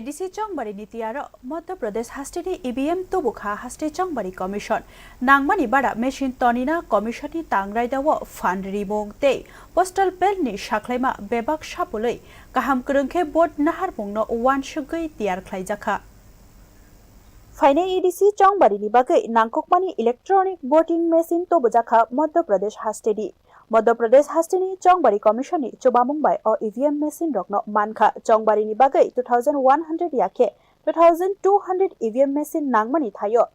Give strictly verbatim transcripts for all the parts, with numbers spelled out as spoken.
A D C Chongbari ni tiyaro Madhya Pradesh haste ni E V M tubukha haste Chongbari Commission. Nangmani bara machine tonina commission ni tang raida o phan rimung tei postal ballot ni sakhlaima bebak sapului kaham kwrwng khe vote naharmung no uansugwi tiyar khlaijakha. Phainai A D C Chongbari ni bagwi nangkukmani electronic voting machine tubujakha Madhya Pradesh haste ni. Madhya Pradesh haste ni Chongbari Commission ni chubamung bai o E V M machine rokno mankha. Chongbari ni bagwi two thousand one hundred ya khe two thousand two hundred E V M machine nangmani thaio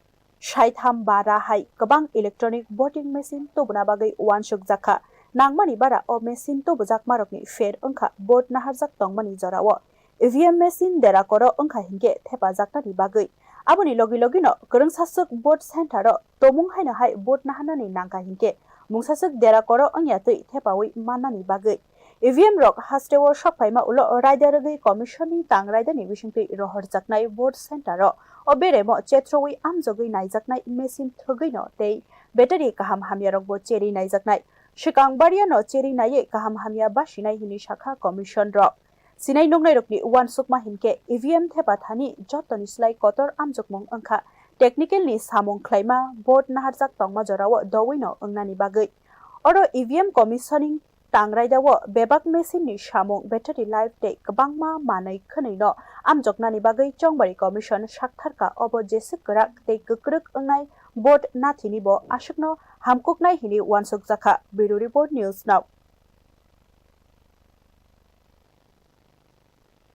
saitham bara hai kwbang electronic voting machine tubuna bagwi uansukjakha. Nangmani bara o machine tubujakmarokni pher wngkha vote naharjak tongmani jorao. E V M machine dera koro wngkha hinkhe thepajaknani bagwi. Aboni logi logino kwrwngsaswk vote center o tomung haino hai vote naharnani nangkha hinkhe mungsaswk dera koro wngya twi thepawi mannani bagwi. E V M rok haste o sokphaima ulo raida rwgwi commission ni tang raida ni bisingtwi rohorjaknai vote center o o beremo chetrowi amjogwi naijaknai machine thwgwino tei battery kaham hamya rokbo cherwi naijaknai. Swkang baria no cherwi naiwi kaham hamya basinai hinwi sakha commission rok. Sinai nuknairokni uansukma hinkhe E V M thepa thani jotoni slai kotor amjokmung wngkha. Technical ni samung khlaima vote naharjak tongma jorao dowino wngnani bagwi. Oro E V M commissioning tang raida o bebak machine ni samung, battery life tei kwbangma manwi khwnwi no amjoknani bagwi Chongbari Commission saktharkha, obo jeswk kwrak tei kwkrwk wngnai vote nathini bo aswkno hamkuknai hinwi uansukjakha. Bureau Report, News Now.